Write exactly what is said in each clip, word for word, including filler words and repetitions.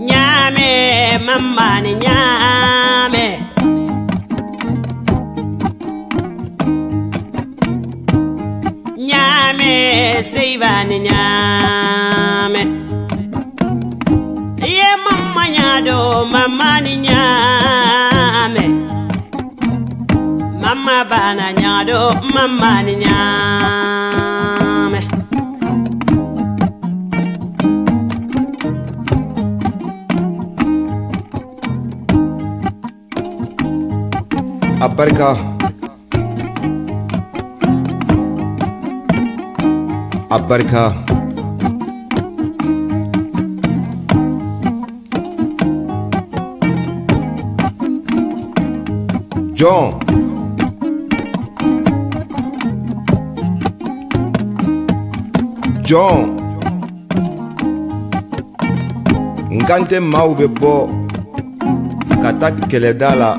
Ɲaame, mammani ɲaame. Ɲaame, sey bani ɲaame. Ye mamma ɲaado, mammani ɲaame. Mamma bana ɲaado, mammani ɲaame. Abarika. Abarika. Jɔn. Jɔn. N kan tɛ maaw bɛ bɔ ka taa kɛlɛda la,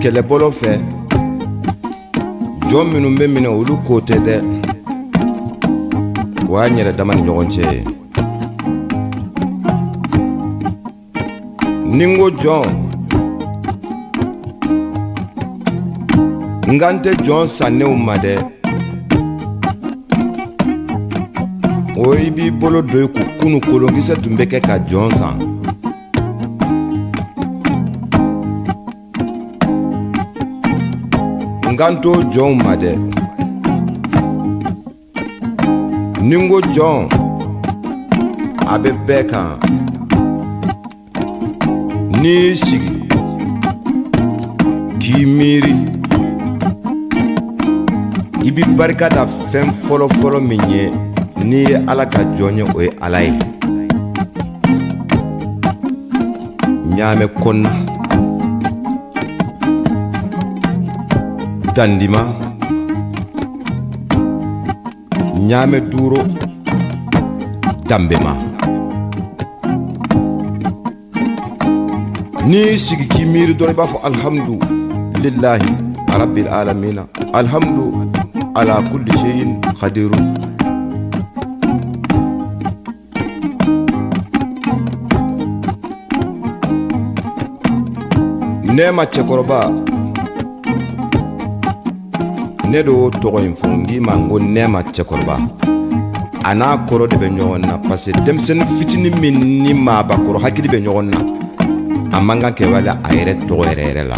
kɛlɛbolo fɛ. Jɔn minnu bɛ minɛ, olu ko tɛ dɛ. O y'a yɛrɛ dama ni ɲɔgɔn cɛ ye. Ni n ko jɔn, n kan tɛ jɔn sannenw ma dɛ. O, i b'i bolo don i kun, kunu kolonkisɛ tun bɛ kɛ ka jɔn san. N kan t'o jɔnw ma dɛ. Ni n ko jɔn, a bɛ bɛɛ kan. N'i y'i sigi k'i miiri, i bɛ barika da fɛn fɔlɔfɔlɔ min ye, n'i ye Ala ka jɔn ye, o ye Ala ye. Ɲaamɛ kɔnɔna, Dandima, Ɲaamɛ Duuro, Danbema. N'i y'i sigi k'i miiri dɔrɔn, i b'a fɔ: "Alhamdu lillahi rabbil alamina, alhamdu ala kulli shay'in qadirun." Nɛɛma cɛkɔrɔba, ne de y'o tɔgɔ in fɔ, n k'i ma, n ko Nɛɛma cɛkɔrɔba. A n'a kɔrɔ de bɛ ɲɔgɔn na, parce que denmisɛnnin fitinin min ni maabakɔrɔ hakili bɛ ɲɔgɔn na, a man kan kɛ wale a yɛrɛ tɔgɔ yɛrɛ yɛrɛ la.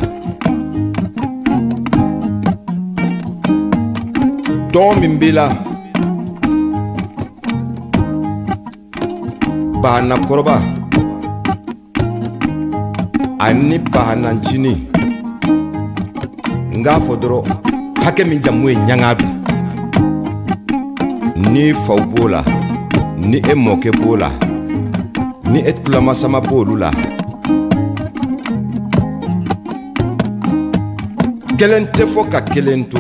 Tɔgɔ min b'i la, Bahanakɔrɔba ani Bahanancinin, n k'a fɔ dɔrɔn, hakɛ min jamu ye Ɲaŋadu. Ni faw b'o la, ni e mɔkɛ b'o la, ni e tulamasama b'olu la, kelen tɛ fɔ ka kelen to.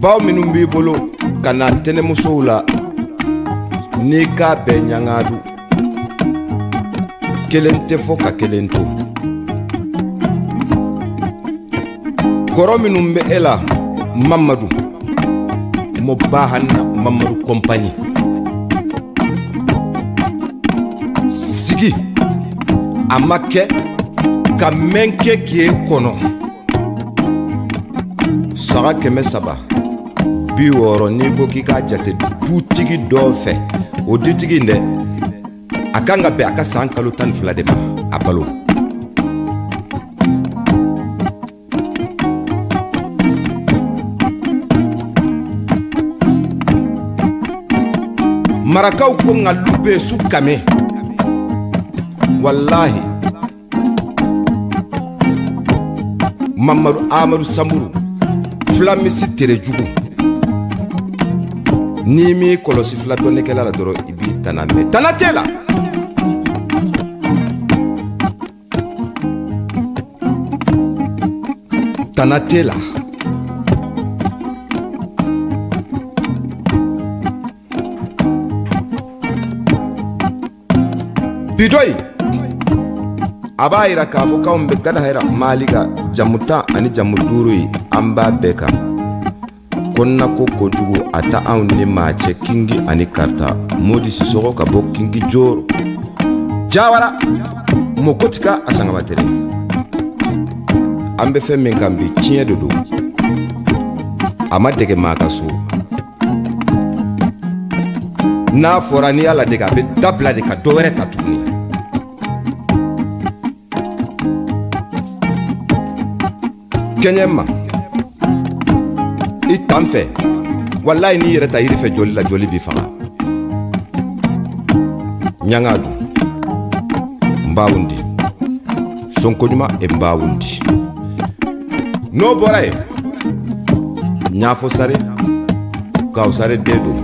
Baw minnu b'i bolo ka na tɛnɛmusow la, n'i k'a bɛɛ Ɲaŋadu, kelen tɛ fɔ ka kelen to. Kɔrɔ minnu bɛ e la, Mamadu, mo Bahanna Mamadu kɔnpaɲi. Sigi, a ma kɛ ka mɛn kɛ k'e kɔnɔ. Saga kɛmɛ saba, bi wɔɔrɔ, n'i ko k'i k'a jate dutigi dɔ fɛ, o dutigi in dɛ, a kan ka bɛn a ka san kalo tan ni fila de ma, a balo. Marakaw ko: "Nka lu bɛ su kame." Walahi, Mamadu Amadu Sanburu, fila misi tere jugu. N'i m'i kɔlɔsi fila dɔnnikɛla la dɔrɔn, i b'i tana mɛn. Tana t'e la. Tana t'e la. Pidoyi. A b'a yira k'a fɔ k'anw bɛ gada hɛrɛ Mali ka jamu tan ani jamu duuru ye, an b'a bɛɛ kan. Ko n na ko kojugu, a ta anw ni maa cɛ, Kingi ani Karta. Modi Sisoko ka bɔ Kingi Joro. Jawara, Mokotika, a Sangamatere. An bɛ fɛn min kan bi, tiɲɛ de don. A ma dege maa ka so. N'a fɔra n'i y'a ladege, a bɛ dabila de ka dɔ wɛrɛ ta tuguni. Kɛɲɛ ma, i tan fɛ, walayi n'i yɛrɛ ta yiri fɛ joli la, joli b'i faga. Ɲanga dun, n b'a wundi. Sonko ɲuman, e n b'a wundi. N'o bɔra yen, Ɲafo Sare, Kaw Sare den don.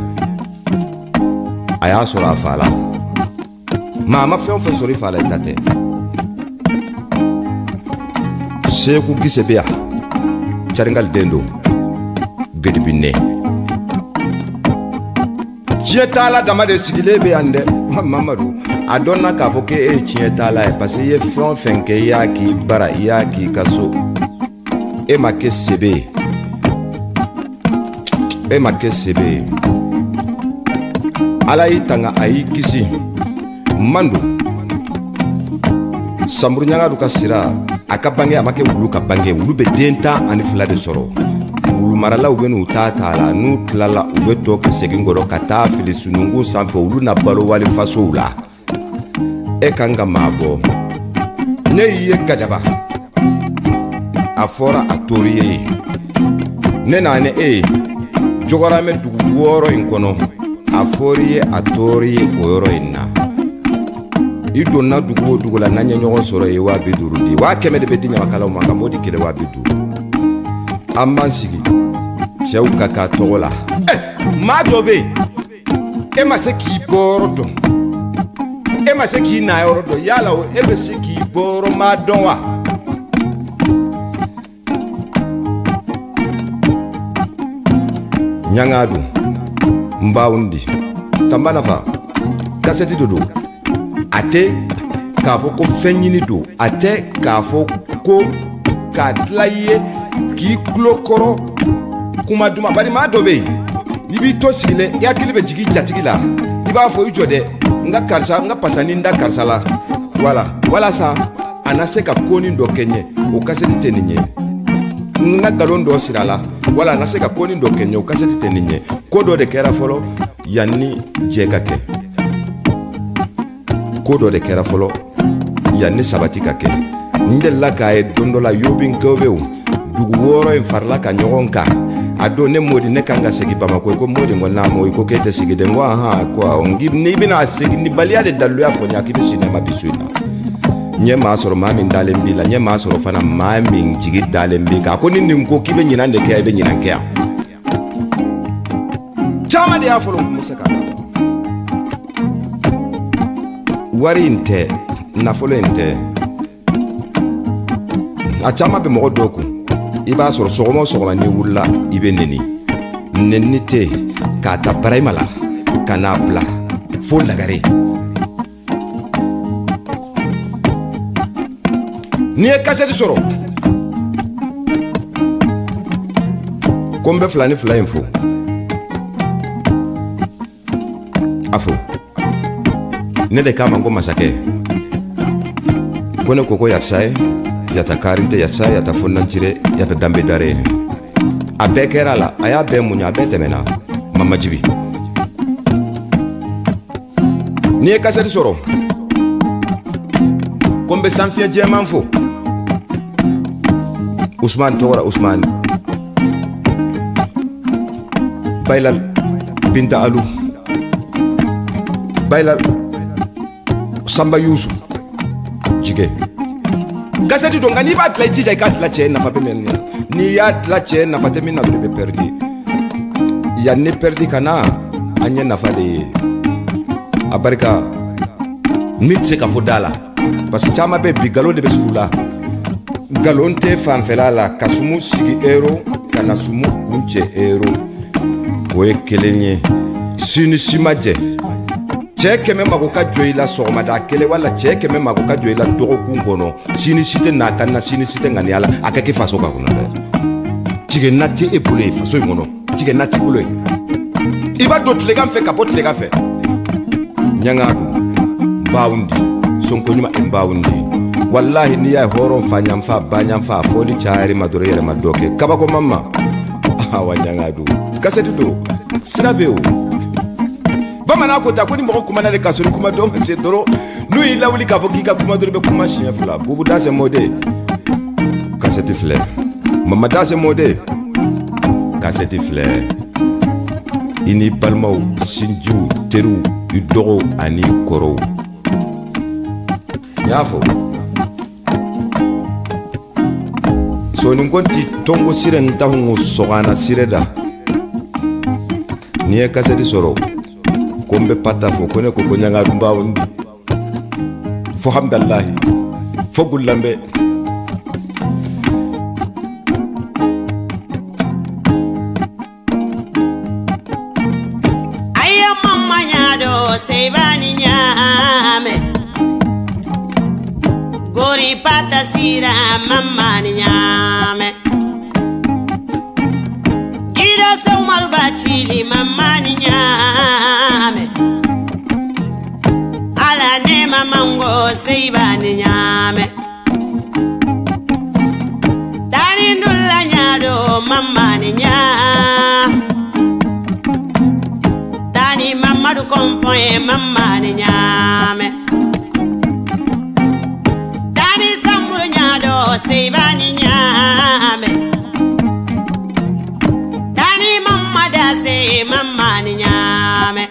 A y'a sɔrɔ a fa la. Maa ma fɛn o fɛn sɔrɔ i fa la, i ta tɛ. Seku Gise bɛ yan. Caringali den don. Gedebinɛ. Tiɲɛ t'a la dama de sigilen bɛ yan dɛ. Mamadu, a dɔnna k'a fɔ k'e ye tiɲɛ t'a la ye, parce que i ye fɛn o fɛn kɛ, i y'a k'i bara, i y'a k'i ka so. E ma kɛ sebe ye. E ma kɛ sebe ye. Ala y'i tanga, a y'i kisi. Mando. Sanburu Ɲagadu ka sira, a ka bange, a ma kɛ wulu ka bange. Wulu bɛ den tan ani fila de sɔrɔ. Wulu maralaw bɛ n'u ta ta la, n'u tilala, u bɛ tɔ kɛ segin kɔrɔ ka taa fili sununkun sanfɛ. Olu na balo wali fasow la. E kan ka maa bɔ. Ne y'i ye Gajaba. A fɔra a tori ye. Ne na ne e ye. Jɔgɔramɛ dugu wɔɔrɔ in kɔnɔ. A fɔri ye, a tori ye o yɔrɔ in na. I donna dugu o dugu la, n'an ye ɲɔgɔn sɔrɔ, i ye waa bi duuru di. Waa kɛmɛ de bɛ di ɲamakalaw ma, ka Modi kelen waa bi duuru. An b'an sigi. Cɛw ka k'a tɔgɔ la. Ɛ, maa dɔ bɛ yen. E ma se k'i bɔyɔrɔ dɔn. E ma se k'i nayɔrɔ dɔn. Yala o, e bɛ se k'i bɔyɔrɔma dɔn wa? Ɲanga dun, n b'a wundi. Tanba Nafa, kasɛti dɔ don. A tɛ k'a fɔ ko fɛn ɲini don. A tɛ k'a fɔ ko k'a tila i ye k'i tulo kɔrɔ kuma duman. Bari maa dɔ bɛ yen, n'i b'i to sigilen, i hakili bɛ jigin jatigi la. I b'a fɔ, i jɔ dɛ, n ka karisa, n ka pasa ni n da karisa la. Wala, walasa a na se ka konin dɔ kɛ n ye, o kasɛti tɛ nin ye. N ka nkalon dɔ sira la, wala a na se ka konin dɔ kɛ n ye, o kasɛti tɛ nin ye. Ko dɔ de kɛra fɔlɔ, yanni jɛ ka kɛ. Ko dɔ de kɛra fɔlɔ, yanni sabati ka kɛ. N delila k'a ye don dɔ la, Yobin Kewbew, dugu wɔɔrɔ in farala ka ɲɔgɔn kan. A don, ne Modi, ne kan ka segin Bamakɔ. I ko, Modi, n ko, naamu. I ko k'e tɛ segin dɛ. N ko, ahan. Ko, awɔ. N k'i, n'i bɛna segin, ni baliya de daliluya fɔ n ye, k'i bɛ si nɛma bi su in na. N ye maa sɔrɔ, maa min dalen b'i la. N ye maa sɔrɔ fana, maa min jigi dalen b'i kan. A ko, ni nin ko k'i bɛ ɲinan de kɛ yan, i bɛ ɲinan kɛ yan. Caman de y'a fɔlɔ, Musa ka wari in tɛ, nafolo in tɛ. A caman bɛ mɔgɔ dɔw kun. I b'a sɔrɔ sɔgɔma o sɔgɔma n'i wulila, i bɛ neni. Neni tɛ yen, k'a ta barayima la, ka n'a bila fo lagare. N'i ye kasɛti sɔrɔ, ko n bɛ fila ni fila in fo. A fo. Ne de k'a ma ko, masakɛ, ko ne ko, ko yatisa ye, yata karinte yatisa, yata fonnancire, yata dambe dare. A bɛɛ kɛra a la, a y'a bɛɛ muɲu, a bɛɛ tɛmɛna. Mama Jibi. N'i ye kasɛti sɔrɔ, ko n bɛ sanfiyɛ jɛman fo. Usumani, tɔgɔra Usumani. Baylal Binta Alu. Baylal Samba Yusu. Jige. Kasɛti don, nka n'i b'a dilan, i jija i k'a dilan cɛ nafa bɛ min na. N'i y'a dilan cɛ nafa tɛ min na, o de bɛ pɛridi. Yanni pɛridi ka na, an ye nafa de ye. A barika, min tɛ se ka fɔ da la. Parce que caman bɛ bi, nkalon de bɛ sugu la. Nkalon tɛ fanfɛla la, ka sumu sigi euro, ka na sumu kuncɛ euro. O ye kelen ye. Sini si ma jɛ. Cɛ kɛmɛ mago ka jɔ i la sɔgɔmada kelen, wala cɛ kɛmɛ mago ka jɔ i la dɔgɔkun kɔnɔ. Sini si tɛ na ka na, sini si tɛ ŋaniya la, a ka kɛ faso ka kunna dɛ. Tigɛ na tɛ e bolo ye faso in kɔnɔ. Tigɛ na t'i bolo ye. I b'a don tilegan fɛ ka bɔ tilegan fɛ. Ɲangadu, n b'aw di. Sonko ɲuman, n b'aw di. Walahi, n'i y'a ye hɔrɔn fa ɲanfa, ba ɲanfa, fɔli cayari ma dɔrɔn, i yɛrɛ ma dɔ kɛ. Kabako mama. Awa, Ɲangadu. Kasɛti don. Sira bɛ o. Bamanan ko ta, ko ni mɔgɔ kumana de ka sɔrɔ i kuma dɔn ma se dɔrɔn, n'u y'i lawuli k'a fɔ k'i ka kuma dɔrɔn, i bɛ kuma siɲɛ fila. Bubu Danse Mode, kasɛti filɛ. Mama Danse Mode, kasɛti filɛ. I n'i balimaw, sinjiw, teriw, i dɔgɔw ani kɔrɔw. N y'a fɔ. Soonin ko n ti tongo sire n tahun sogana sire da. N'i ye kasɛti sɔrɔ, ko n bɛ pata fɔ, ko ne ko, ko Ɲangadu n b'aw di. Fo hamdallahi, fo gullambe. Ayo mama ɲaado seybani ɲaame. Gori pata sira mamani ɲaame. Gido sewmaru bacili mamani ɲaame. Ala nema mango seybani ɲaame. Tani ndulla ɲaado mamani ɲaa. Tani mamadu kompoye mamani ɲaame. Tani samburu ɲaado seybani ɲaame. Tani mamada se mamani ɲaame.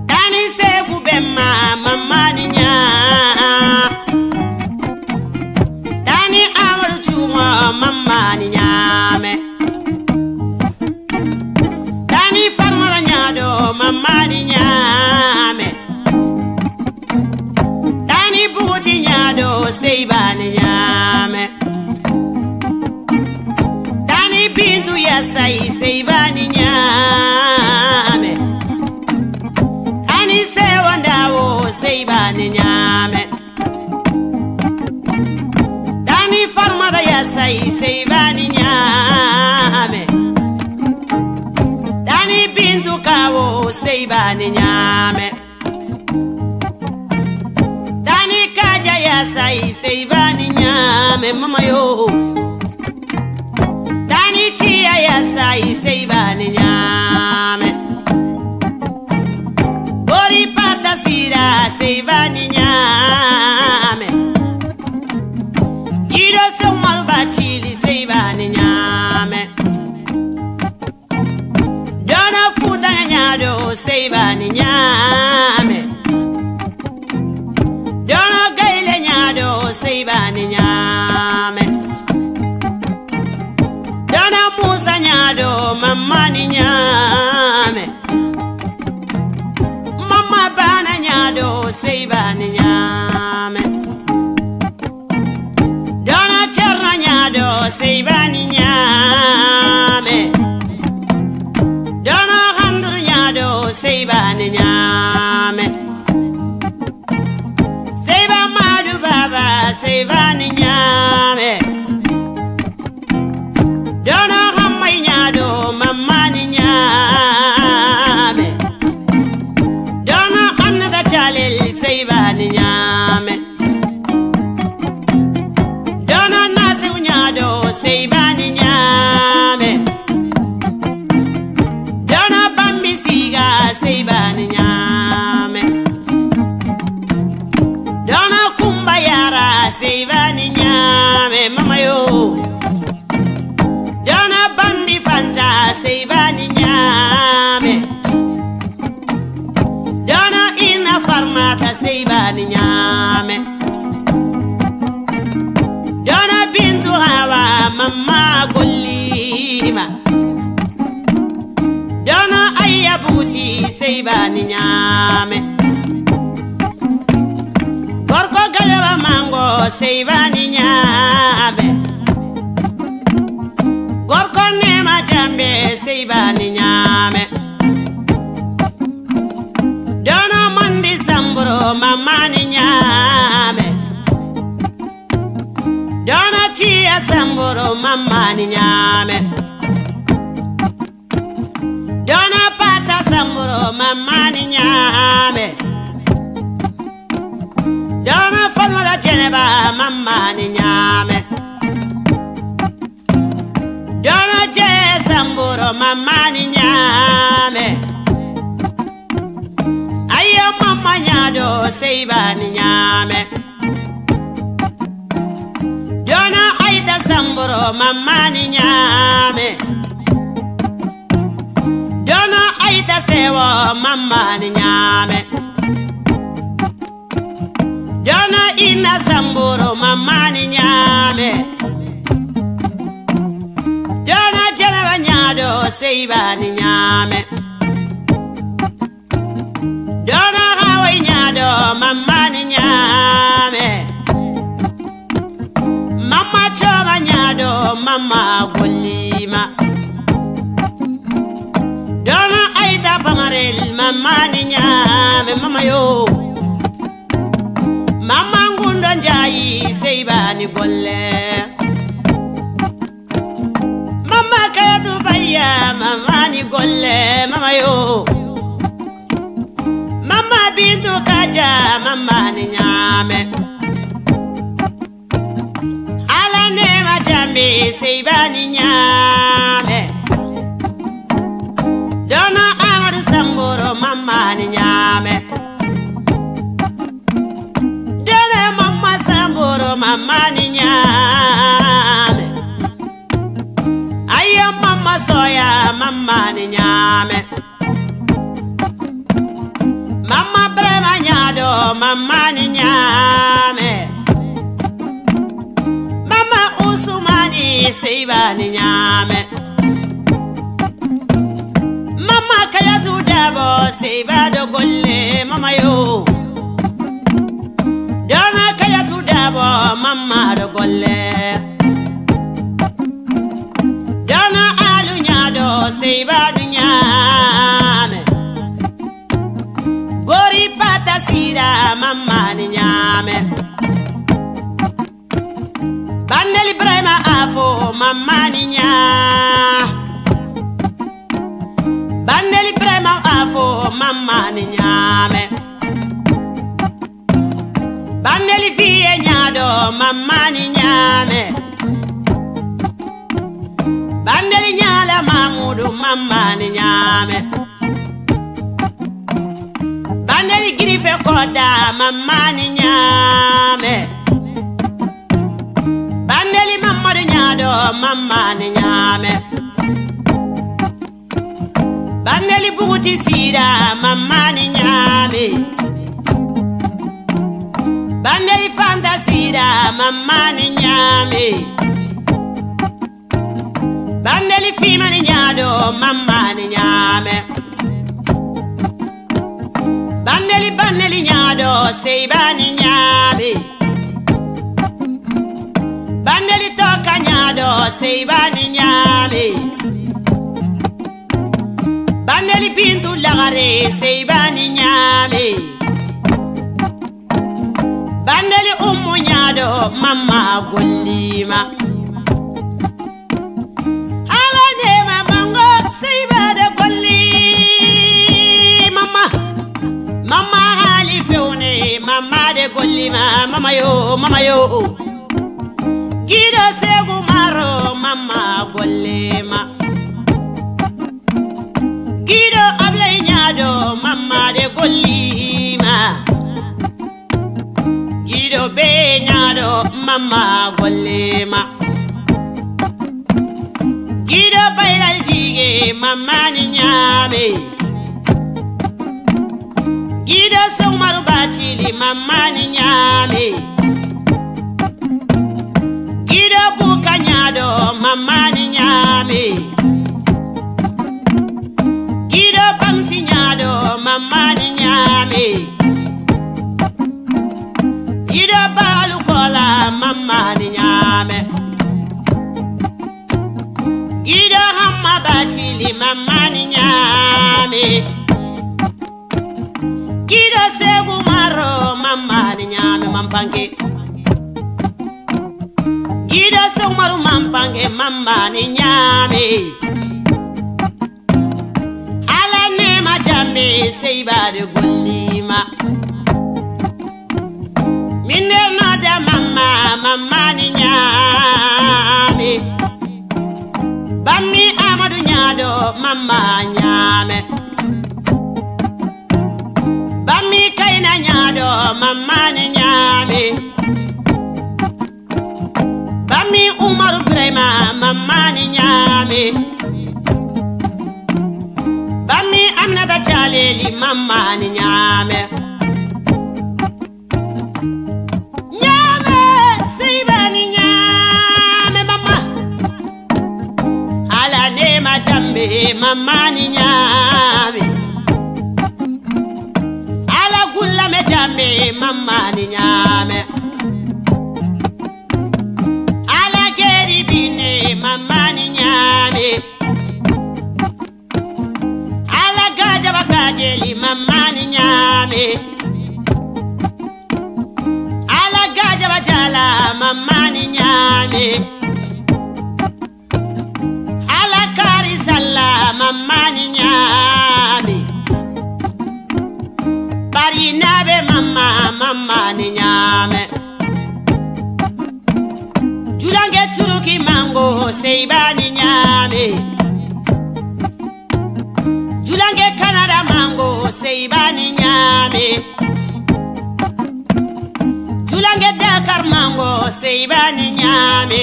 Tani Seku Bemma mamani ɲaa. Tani Amadu Cumo mamani ɲaame. Tani Farmata ɲaado mamani ɲaame. Tani Buguti ɲaado seybani ɲaame. Tani Bintu Yasay seybani ɲaame. Tani Sewo Ndawo seybani ɲaame. Tani Farmata Yasay seybani ɲaame. Tani Bintu Kawo seybani ɲaame. Tani Kaja Yasay seybani ɲaame mama yo. Tani Ciya Yasay seybani ɲaame. Bori pata sira seybani ɲaame. Gido sewmaru bacili seybani ɲaame. Dono Fuuta ɲaado seybani ɲaame. Dono Gayle ɲaado seybani ɲaame. Dono Muusa ɲaado mamani ɲaame. Mama Bana ɲaado seybani ɲaame. Dono Cerno ɲaado seybani ɲaame. Dono Handuru ɲaado seybani ɲaame. Seyba Madu Baba seybani ɲaame. Dono Hammay ɲaado mamani ɲaame. Dono Aminata Calel seybani ɲaame. Dono Nasiw ɲaado seybani ɲaame. Dono Bambi Siga seybani ɲaame. Dono Kumba Yara seybani ɲaame mama yo. Dono Bambi Fanta seybani ɲaame. Dono Ina Farmata seybani ɲaame. Dono Bintu Hawa mamma gollima. Dono Ayya Buti seybani ɲaame. Gorko Galaba Mango seybani ɲaame. Gorko Nema Jambe seybani ɲaame. Samburu Mamani Ɲaame. Dono Pata Samburu Mamani Ɲaame. Dono Falmata Ceneba Mamani Ɲaame. Dono Jee Samburu Mamani Ɲaame. Ayo Mama Ɲaado Seybani Ɲaame. Dono Ayta Samburu Mamani Ɲaame. Dono Ayta Sewo Mamani Ɲaame. Dono Inna Samburu Mamani Ɲaame. Dono Jalaba Ɲaado Seybani Ɲaame. Dono Hawa Ɲaado Mamani Ɲaame. Mama Cooma Ɲaado Mama Gollima. Dono Ayta Pamarel Mamani Ɲaame Mama yo. Mama Ngundo Njaayi Seybani golle. Mama Kayatu Bayya Mamani golle Mama yo. Mama Bintu Kaja Mamani Ɲaame. Ala Neema Jambe Seybani Ɲaame. Dono Amadu Samburu Mamani Ɲaame. Dono Mama Samburu Mamani Ɲaame. Ayo Mama Soya Mamani Ɲaame. Mama Brema Ɲaado Mamani Ɲaame. Mama Usumani Seybani Ɲaame. Mama Kayatu Dabo Seybado golle Mama yo. Dono Kayatu Dabo Mama do golle. Dono Alu Ɲaado Seybadu Ɲaame. Gori Pata Sira Mamani Ɲaame. Bandel Ibrahima Afo Mamani Ɲaa. Bandel Ibrahima Afo Mamani Ɲaame. Bandeli Fiye Ɲaado Mamani Ɲaame. Bandeli Ɲaala Mamudu Mamani Ɲaame. Bandeli Girife Koda Mamani Ɲaame. Bandeli Mamadu Ɲaado Mamani Ɲaame. Bandeli Buguti Sira Mamani Ɲaame. Bandeli Fanta Sira Mamani Ɲaame. Bandeli Fimani Ɲaado Mamani Ɲaame. Bandeli Bandeli Ɲaado Seybani Ɲaame. Bandeli Toka Ɲaado Seybani Ɲaame. Bandeli Bintu Lagare Seybani Ɲaame. Bandeli Ummu Ɲaado Mama gollima. Hala Neema Mango Seybade golli Mama. Mama haali fewne Mama de gollima Mama yo Mama yo. Giɗo Seegu Maro Mama gollima. Giɗo Ablay Ɲaado Mama de gollima. Giɗo Be Ɲaado Mama gollima. Giɗo Baylal Jiige Mamani Ɲaame. Giɗo Sewmaru Bacili Mamani Ɲaame. Giɗo Buka Ɲaado Mamani Ɲaame. Giɗo Bamsi Ɲaado Mamani Ɲaame. Giɗo Baalu Kola Mamani Ɲaame. Giɗo Hamma Bacili Mamani Ɲaame. Giɗo Seegu Maro Mamani Ɲaame Mampanke. Giɗo Seegu Umaru Mampange Mamani Ɲaame. Ala neema Jamme sey baade golliima. Min de nodda Mamma, Mamani Ɲaame. Bammi Amadu Ɲaaɗo, Mamma Ɲaame. Bammi Kayna Ɲaaɗo, Mamani Ɲaame. Bammi Umaru Birayma, Mamani Ɲaame. Bammi Aminata Caleeli, Mamani Ɲaame. Ɲaame, Seybani Ɲaame, Mamma. Ala neema Jamme, Mamani Ɲaame. Ala gullame Jamme, Mamani Ɲaame. Ala geeri binne, Mamani Ɲaame. Ala gaajaba kaajeeli, Mamani Ɲaame. Ala gaajaba jala, Mamani Ɲaame. Ala kaari salla, Mamani Ɲaame. Bari naabe Mamma, Mamani Ɲaame. Julange Curuki Mango, Seybani Ɲaame. Julange Kanada Mango, Seybani Ɲaame. Julange Dakar Mango, Seybani Ɲaame.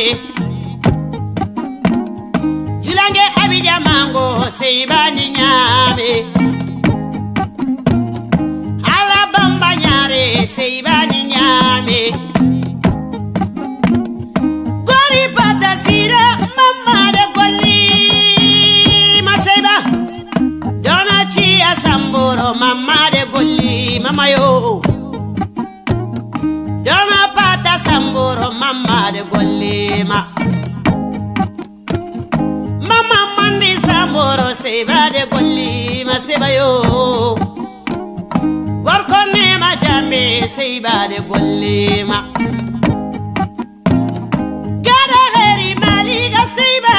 Julange Abidjan Mango, Seybani Ɲaame. Ala Bamba Ɲaare, Seybani Ɲaame. Gori Pata Sira, Mamma de golliima Seyba. Dona Ciya Samboro, Mamma de golliima yo. Dona Pata Samboro, Mamma de golliima. Mamma Mandi Samboro, Seyba de golliima, Seyba yo. Gorko Neema Jamme, Seyba de golliima. Gada Heri Maliga, Seyba